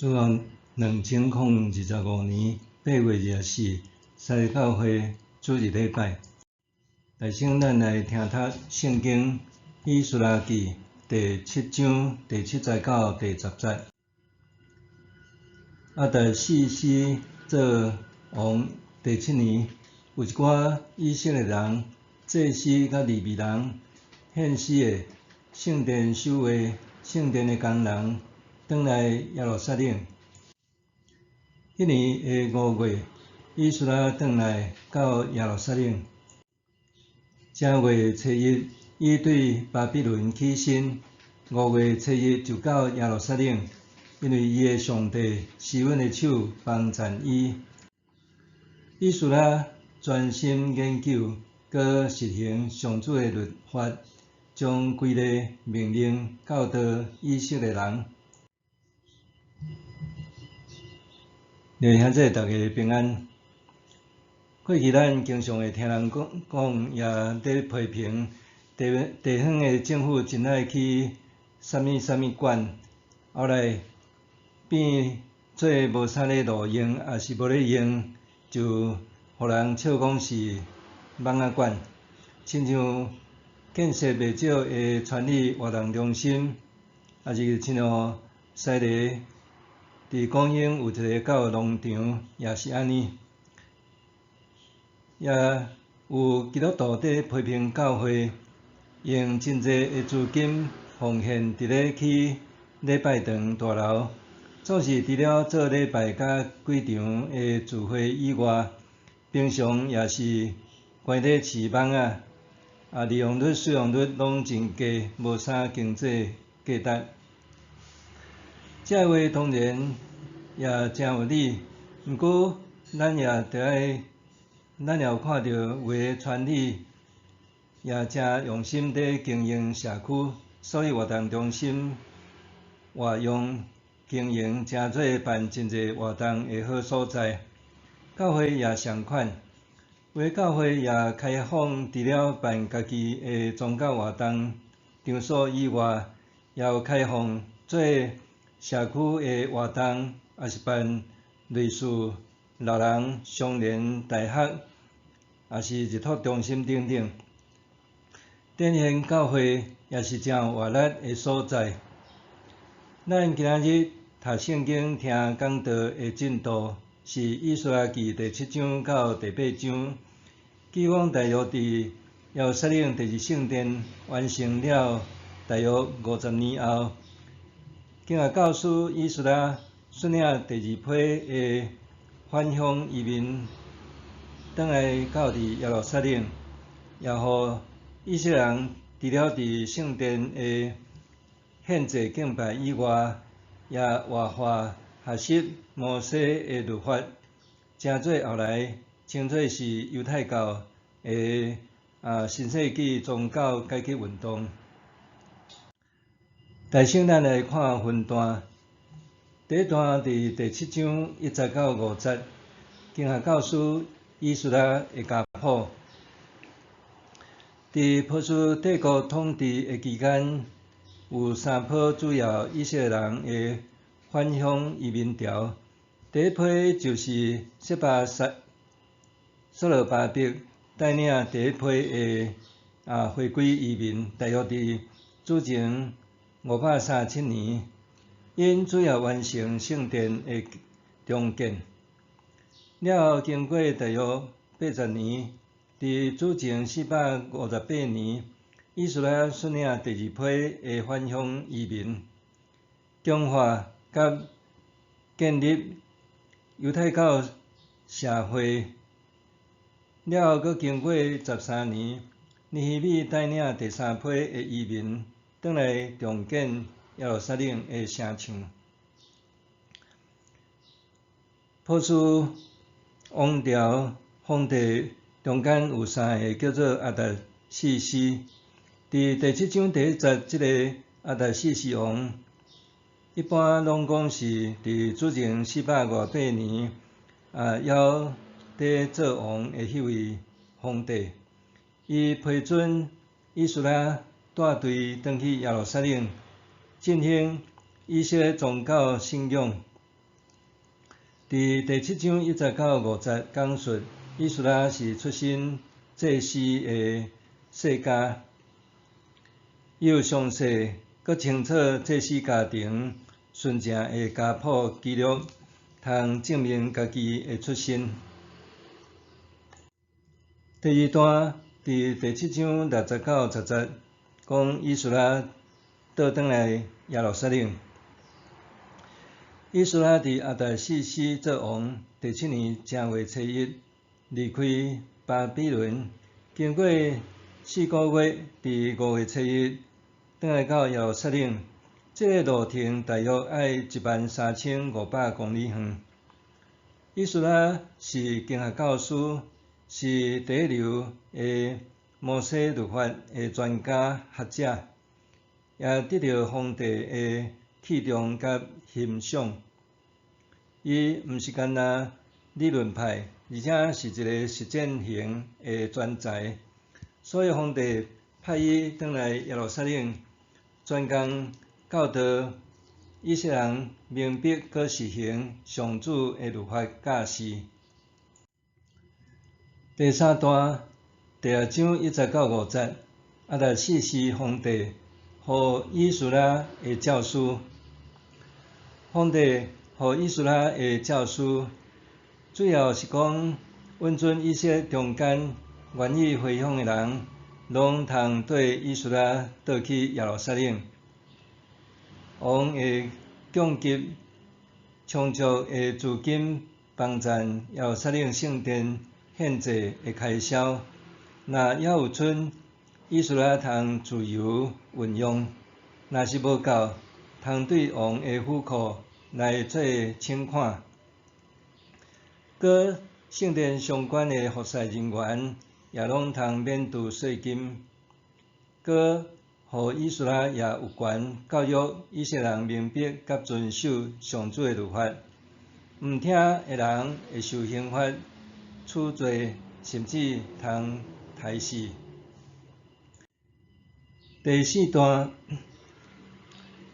主元2025年8月24，三个教會主日禮拜。大先咱來聽讀聖經以斯拉記第七章第七節到第十節。亞達薛西做王第七年，有一寡以色列人、祭司佮利未人、獻詩的、聖殿守衛、聖殿的工人，轉來耶路撒冷。彼年的5月，以斯拉轉來到耶路撒冷。正月初一，伊對巴比倫起身，5月初一就到耶路撒冷，因為伊的上帝施恩的手幫贊伊。以斯拉專心研究，閣實行上主的律法，將規例命令教導以色列人。弟兄姊妹，大家平安。過去咱經常會聽人講講，也佇批評地地方的政府真愛起啥物啥物館，後來變做無啥咧路用，抑是無咧用，就予人笑講是蠓仔館。親像建設袂少的傳理活動中心，抑是親像西螺佇港英有一个教育農場，也是按呢。也有基督徒佇批評教會用真濟的資金奉獻佇咧起禮拜堂大樓，總是除了做禮拜佮幾場的聚會以外，平常也是關咧飼蠓仔，利用率、使用率攏真低，無啥經濟價值。這話當然也誠有理，毋過咱也著愛，咱也有看著有的傳理也誠用心佇經營社區，所以活動中心活用經營誠做辦真濟活動的好所在。教會也相款，有的教會也開放，除了辦家己的宗教活動場所以外，也有開放做社區的活動，抑是辦類似老人雙年大學，抑是日托中心等等。展現教會也是誠有活力的所在。咱今仔日讀聖經聽講道的進度是以斯拉記第七章到第八章。記講大約佇耶路撒冷第二聖殿完成了大約50年後，經學教師以斯拉率領第二批的返鄉移民轉來到佇耶路撒冷，也予以色列人除了佇聖殿的獻祭敬拜以外，也活化學習摩西的律法，成做後來稱做是猶太教的新世紀宗教改革運動。大先咱來看分段，第一段佇第七章一節到五節，經學教師以斯拉的家譜。佇波斯帝國統治的期間，有三波主要以色列人的返鄉移民潮。第一批就是設巴薩、所羅巴伯帶領第一批的回歸移民，大約佇主前537年，𪜶主要完成聖殿的重建。了後經過大約80年，佇主前458年，以斯拉率領第二批的返鄉移民，強化佮建立猶太教社會。了後閣經過13年，尼希米帶領第三批的移民，轉來重建耶路撒冷的城牆。波斯王朝皇帝中間有三个叫做亞達薛西。佇第七章第一節，這個亞達薛西王，一般攏講是佇主前458年猶佇做王的彼位皇帝。伊批准以斯拉帶隊轉去耶路撒冷進行以色列宗教信仰。佇第七章一節到五節講述，以斯拉是出身祭司的世家，伊有詳細閣清楚祭司家庭純正的家譜記錄，通證明家己的出身。第二段佇第七章六節到十節，講以斯拉倒轉來耶路撒冷。以斯拉佇亞達薛西做王第七年正月初一，離開巴比倫，經過四個月，佇五月初一，轉來到耶路撒冷。這个路程大約愛13,500公里遠。以斯拉是經學教師，是第一流的摩西律法的專家學者，也得著皇帝的器重佮欣賞。伊毋是干焦理論派，而且是一个實踐型的專才，所以皇帝派伊轉來耶路撒冷，專工教導以色列人明白閣實行上主的律法教示。第三段第六章一節到五節，亞達薛西皇帝予以斯拉的詔書。皇帝予以斯拉的詔書，主要是講允准以色列中間願意回鄉的人，攏通綴以斯拉倒去耶路撒冷。王會供給充足的資金幫贊耶路撒冷聖殿獻祭的開銷。若猶有賰，以斯拉通自由運用；若是無夠，通對王的府庫來做請款。閣聖殿相關的服侍人員也攏通免除稅金。閣予以斯拉也有權教育以色列人明白佮遵守上主的律法。毋聽的人會受刑罰、處罪，甚至通刣死。第四段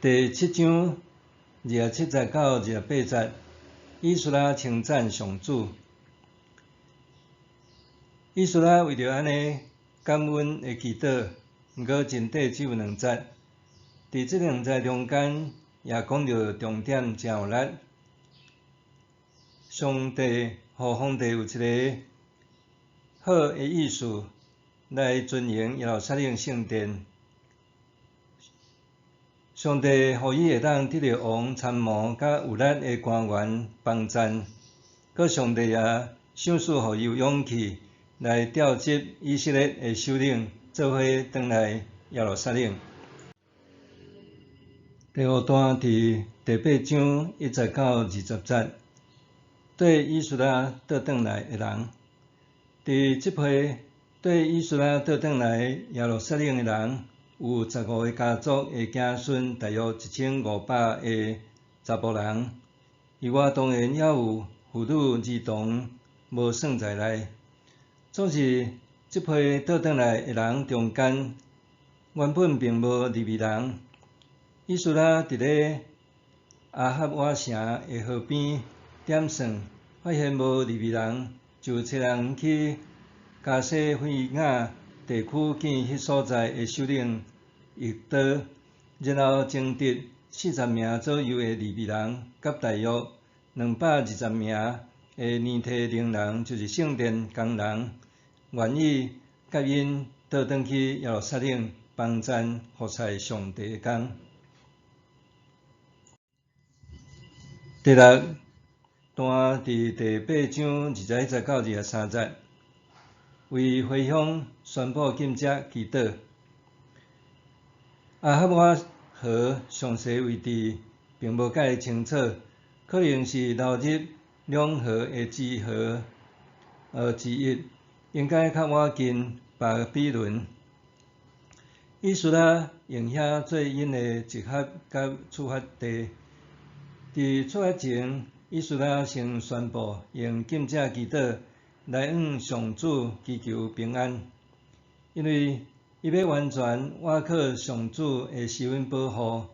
第七章27節到28節，以斯拉稱讚上主。以斯拉為著按呢感恩的祈禱，毋過真短只有兩節。佇這兩節中間，也講著重點誠有力。上帝予皇帝有一个好的意思，來尊榮耶路撒冷聖殿。上帝予伊會當得著王參謀佮有力的官員幫贊，閣上帝也賞賜予伊有勇氣來調集以色列的首領，做伙轉來耶路撒冷。第五段佇第八章一節到20節，綴以斯拉倒轉來的人，佇這批綴以斯拉倒轉來耶路撒冷的人，有15个家族的子孫，大約1500个查埔人。以外當然猶有婦女兒童無算在內。總是這批倒轉來的人中間，原本並無利未人。以斯拉佇咧亞哈瓦城的河邊點算，發現無利未人，就差人去迦西非亞地區見彼所在的首領以多，然後徵得40名左右的利未人，佮大約220名的年提能人，就是聖殿工人，願意佮𪜶倒轉去耶路撒冷幫贊服侍上帝的工。第六段佇第八章21節到23節，為回鄉宣布禁食祈禱。亞哈瓦河詳細位置並無蓋清楚，可能是流入兩河的支河之一，應該較倚近巴比倫。以斯拉用遐做𪜶的集合佮出發地。佇出發前，以斯拉先宣布用禁食祈禱來向上主祈求平安，因為伊欲完全倚靠上主的施恩保護，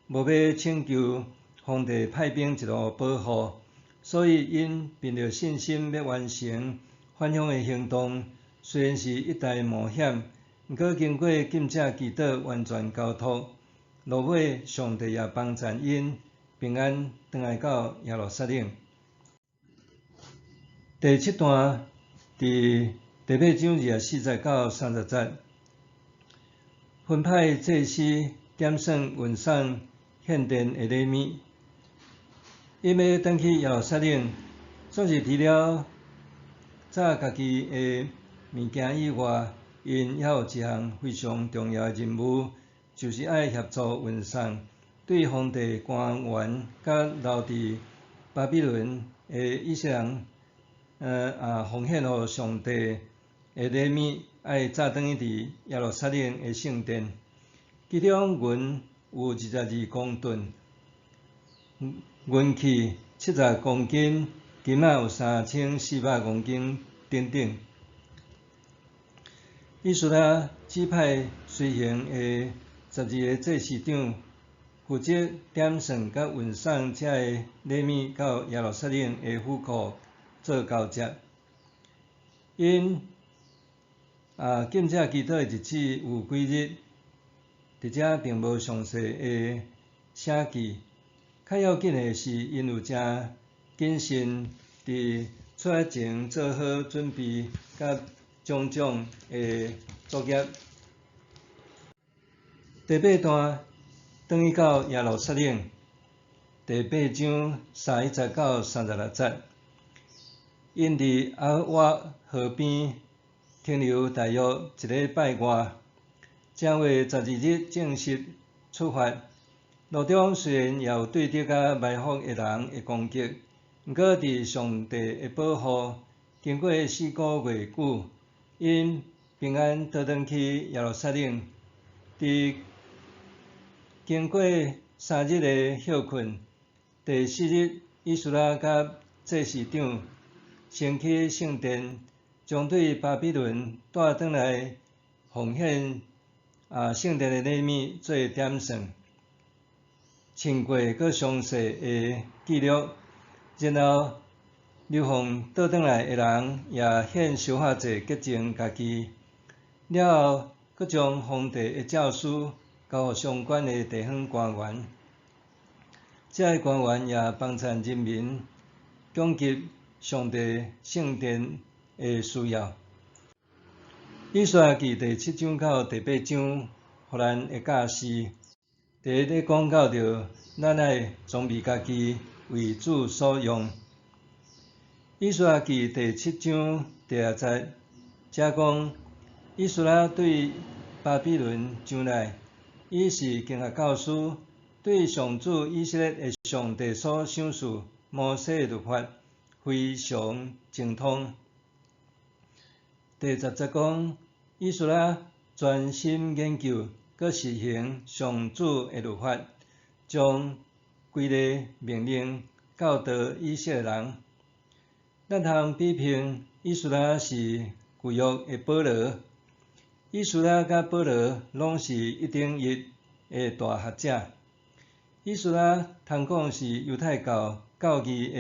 無欲請求皇帝派兵一路保護，所以𪜶憑著信心欲完成返鄉的行動，雖然是一代冒險，毋過經過禁食祈禱完全交託，落尾上帝也幫贊𪜶平安轉來到耶路撒冷。第七段佇第八章24節到30節，分派祭司點算運送獻殿的禮物。𪜶欲轉去耶路撒冷，總是除了紮家己的物件以外，𪜶猶有一項非常重要的任務，就是愛協助運送對皇帝官員佮留佇巴比倫的以色列人，奉獻予上帝的禮物，愛載轉去佇耶路撒冷的聖殿。其中銀有22公噸，銀器70公斤，金仔有3400公斤等等。以斯拉指派隨行的12个祭司長，負責點算佮運送這个禮物到耶路撒冷的府庫做交接。𪜶禁食祈禱的日子有幾日，佇遮並無詳細的寫記。較要緊的是，𪜶有誠謹慎佇出發前做好準備佮種種的作業。第八段轉去到耶路撒冷，第八章31節到36節，𪜶佇亞哈瓦河邊停留大約一禮拜外，正月12日正式出發。路中雖然也有對敵佮埋伏的人的攻擊，毋過佇上帝的保護，經過4個月久，𪜶平安倒轉去耶路撒冷。佇經過3日的歇睏，第四日，以斯拉佮祭司長先去聖殿，將對巴比倫帶轉來奉獻聖殿的禮物做點算，稱過閣詳細的記錄，然後流放倒轉來的人也獻燒化祭潔淨家己，了後，閣將皇帝的詔書交予相關的地方官員，這个官員也幫贊人民供給上帝聖殿的需要。以斯拉記第七章到第八章，予咱的教示。第一咧講到著，咱愛裝備家己為主所用。以斯拉記第七章第二節，遮講以斯拉對巴比倫上來，伊是經學教師，對上主以色列的上帝所賞賜摩西的律法非常精通。第10節講，以斯拉專心研究，閣實行上主的律法，將規例命令教導以色列人。咱通比評以斯拉是舊約的保羅，以斯拉佮保羅攏是一等一的大學者。以斯拉通講是猶太教教義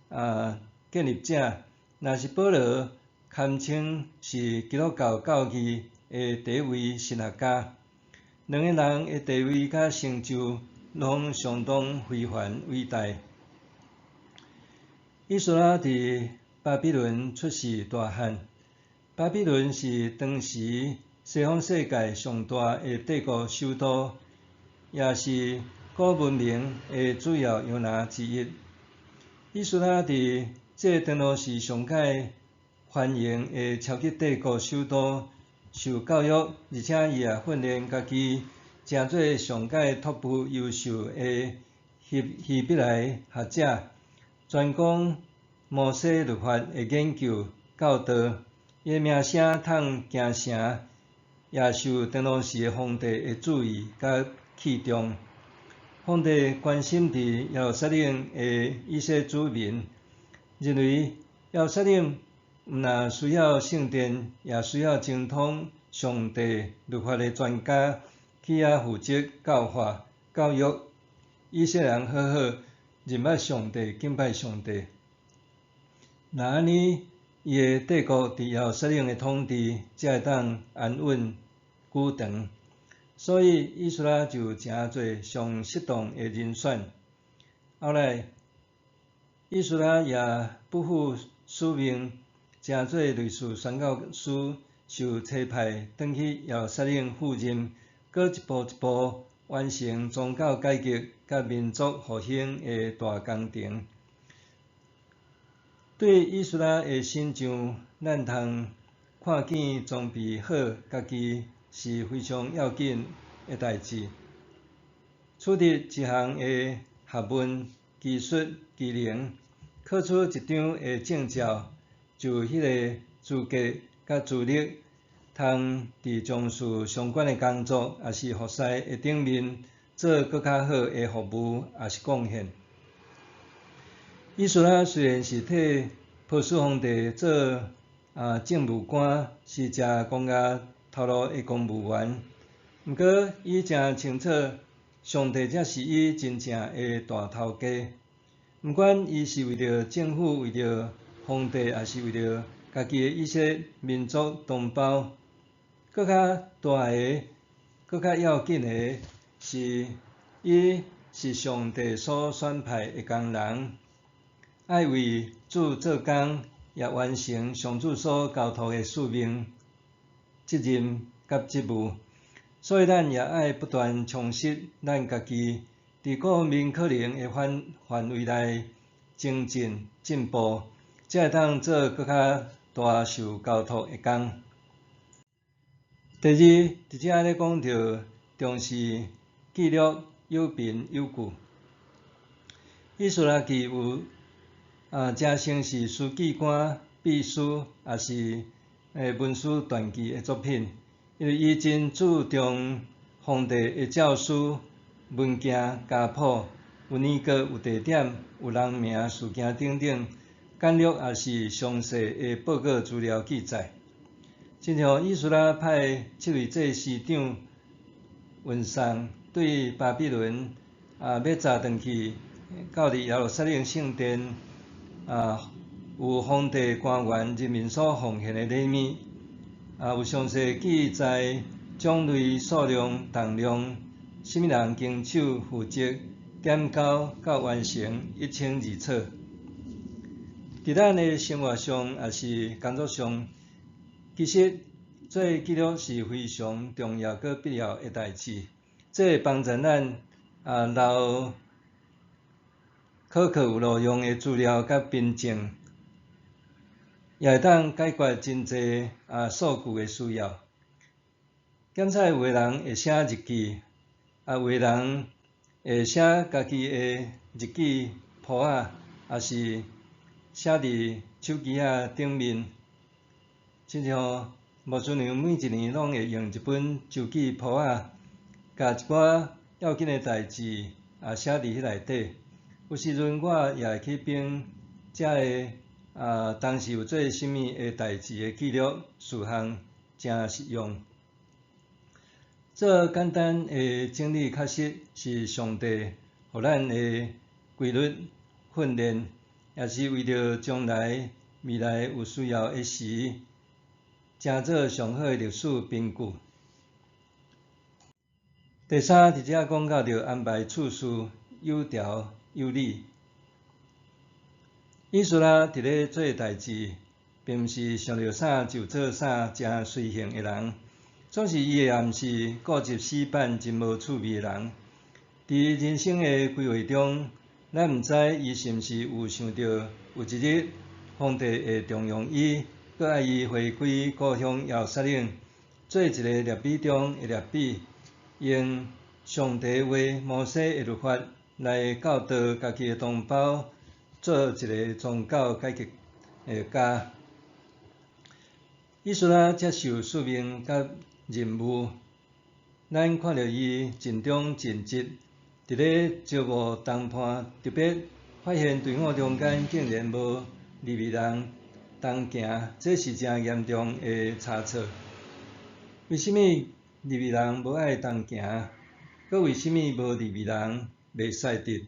的建立者，若是保羅堪稱是基督教教義的第一位神學家。兩个人的地位佮成就攏相當非凡偉大。以斯拉佇巴比倫出世大漢。巴比倫是當時西方世界上大的帝國首都，也是古文明的主要搖籃之一。以斯拉佇這個當時上蓋繁榮的超級帝國首都受教育，而且伊也訓練家己，成做上蓋 top 優秀的希伯來學者，專攻摩西律法的研究教導。伊的名聲通京城，也受當時的皇帝的注意佮器重。皇帝關心佇耶路撒冷的以色列子民，認為耶路撒冷毋但需要聖殿，也需要精通上帝律法的專家去遐負責教化、教育以色列人好好認捌上帝、敬拜上帝。若按呢，伊的帝國佇耶路撒冷的統治才會當安穩久長。所以，以斯拉就誠濟上適當的人選。後來，以斯拉也不負使命，成做類似宣教師，受差派轉去耶路撒冷赴任，閣一步一步完成宗教改革佮民族復興的大工程。對以斯拉的身上，咱通看見裝備好家己是非常要緊的代誌。取得一項的學問、技術、技能，考取一張的證照，就有彼個資格佮資歷，通佇從事相關的工作，抑是服侍的頂面，做閣較好的服務，抑是貢獻。以斯拉雖然是替波斯皇帝做政務官，是誠戇牙頭路的公務員，毋過伊誠清楚，上帝才是伊真正的大頭家。毋管伊是為著政府、為著皇帝，抑是為著家己的以色列民族同胞，閣較大的、閣較要緊的是，伊是上帝所選派的工人，愛為主做工，也完成上主所交託的使命、責任佮職務。所以咱也愛不斷充實咱家己，佇各方面可能的範圍內精進進步，才會當做閣較大受交託的工。第二，佇遮咧講著重視記錄有憑有據。以斯拉記有誠像是書記官、秘書，抑是文書傳記的作品，因為伊真注重皇帝的詔書、文件、家譜，有年月、有地點、有人名、事件等等，簡略抑是詳細的報告資料記載。親像以斯拉派七位祭司長運送對巴比倫欲載轉去到佇耶路撒冷聖殿有皇帝官員人民所奉獻的禮物，有詳細記載種類、數量、重量，啥物人經手負責點交到完成一清二楚。佇咱的生活上，抑是工作上，其實做記錄是非常重要閣必要的代誌。這會幫助咱留可靠有路用的資料佮憑證，也會當解決真濟數據的需要。檢查有的人會寫日記，有的人會寫家己的日記簿仔，抑是寫佇手機仔頂面。親像牧師娘每一年攏會用一本週記簿仔，共一寡要緊的代誌寫佇彼內底。有時陣我也會去編遮个當時有做啥物的代誌的記錄事項，誠實用。做簡單的整理，確實是上帝予咱的規律訓練，也是為著將來未來有需要的時，成做上好的歷史憑據。第三，佇遮講到著安排次序，有條有理。以斯拉佇咧做代誌，並毋是想著啥就做啥，誠隨性的人，總是伊也毋是固執死板、真無趣味的人。佇人生的規劃中，咱毋知伊是毋是有想著有一日，皇帝會重用伊，閣愛伊回歸故鄉耶路撒冷，做一个肋比中的肋比，用上帝話摩西的律法來教導家己的同胞，做一个宗教改革的家。以斯拉接受使命佮任務，咱看著伊盡忠盡職，佇咧招募同伴，特別發現隊伍中間竟然無利未人同行，這是誠嚴重的差錯。為啥物利未人無愛同行？閣為啥物無利未人袂使得？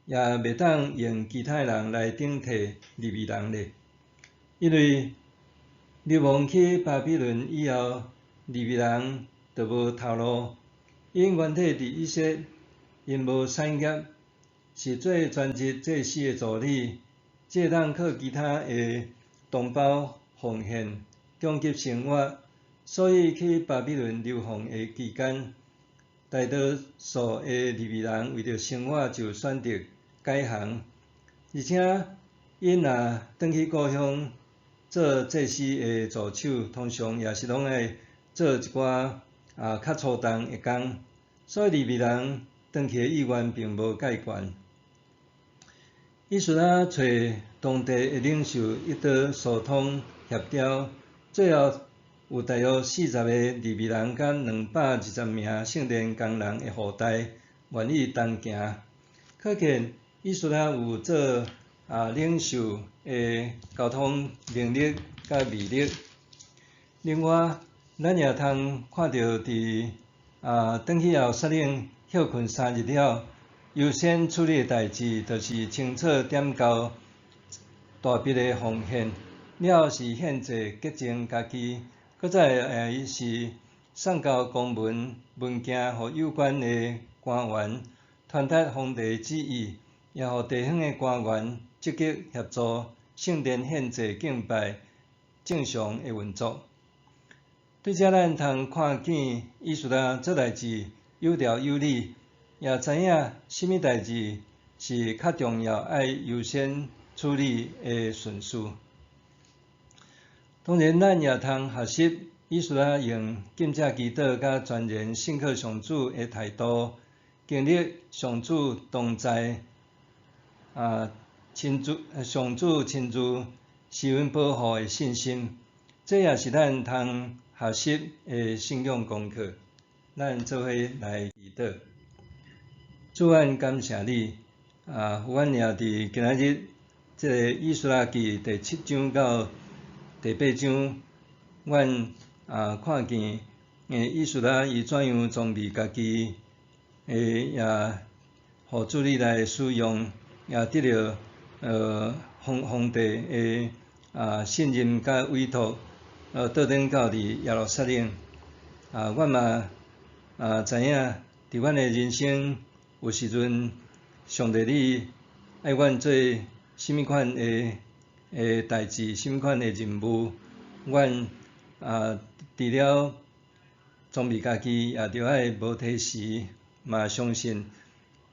也袂當用其他人來頂替利未人咧，因為流亡去巴比倫以後，利未人就無頭路。𪜶原底佇以色列，𪜶無產業，是做全職祭司的助理，只會當靠其他的同胞奉獻，供給生活。所以去巴比倫流放的期間，大多數的利未人為著生活就選擇改行，而且𪜶若轉去故鄉做祭司的助手，通常也是攏愛做一寡較粗重的工，所以利未人轉去的意願並無蓋懸。以斯拉揣當地的領袖一道疏通協調，最後有大約40個利未人佮220名聖殿工人的後代願意同行。可見以斯拉有做領袖的溝通能力佮魅力。另外，咱也通看著佇轉去耶路撒冷歇睏3日了，優先處理的代誌，就是清楚點交大筆的奉獻，了後是獻祭潔淨家己，閣再來是送交公文文件予有關的官員，傳達皇帝旨意，也予地方的官員積極協助聖殿獻祭敬拜正常的運作。對這咱通看見以斯拉做代誌有條有理，也知影啥物代誌是較重要愛優先處理的順序。當然，咱也通學習以斯拉用禁食祈禱佮全然信靠上主的態度，經歷上主同在，親自上主親自施恩保護的信心，這也是咱通學習的信仰功課。咱做伙來祈禱。主，阮感謝你，予阮也佇今仔日這个以斯拉記第七章到第八章，阮看見以斯拉伊怎樣裝備家己，也予主你來使用，也得著皇帝的信任佮委託，倒轉到佇耶路撒冷。阮嘛知影，佇阮的人生有時陣，上帝你愛阮做啥物款的代誌，啥物款的任務，阮除了裝備家己，也著愛無推辭，嘛相信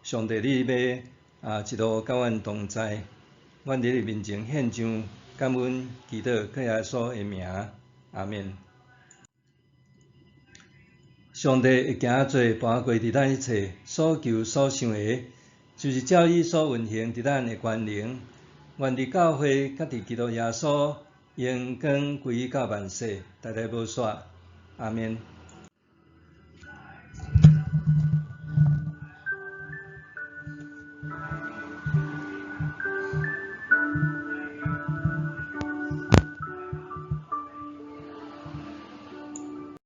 上帝你欲一路佮阮同在。阮佇你面前獻上感恩祈禱，靠耶穌的名，阿們。上帝會行做跋過佇咱一切所求所想的，就是照伊所運行佇咱的權能。願佇教會佮佇基督耶穌，榮光歸於到萬世，代代無煞。阿們。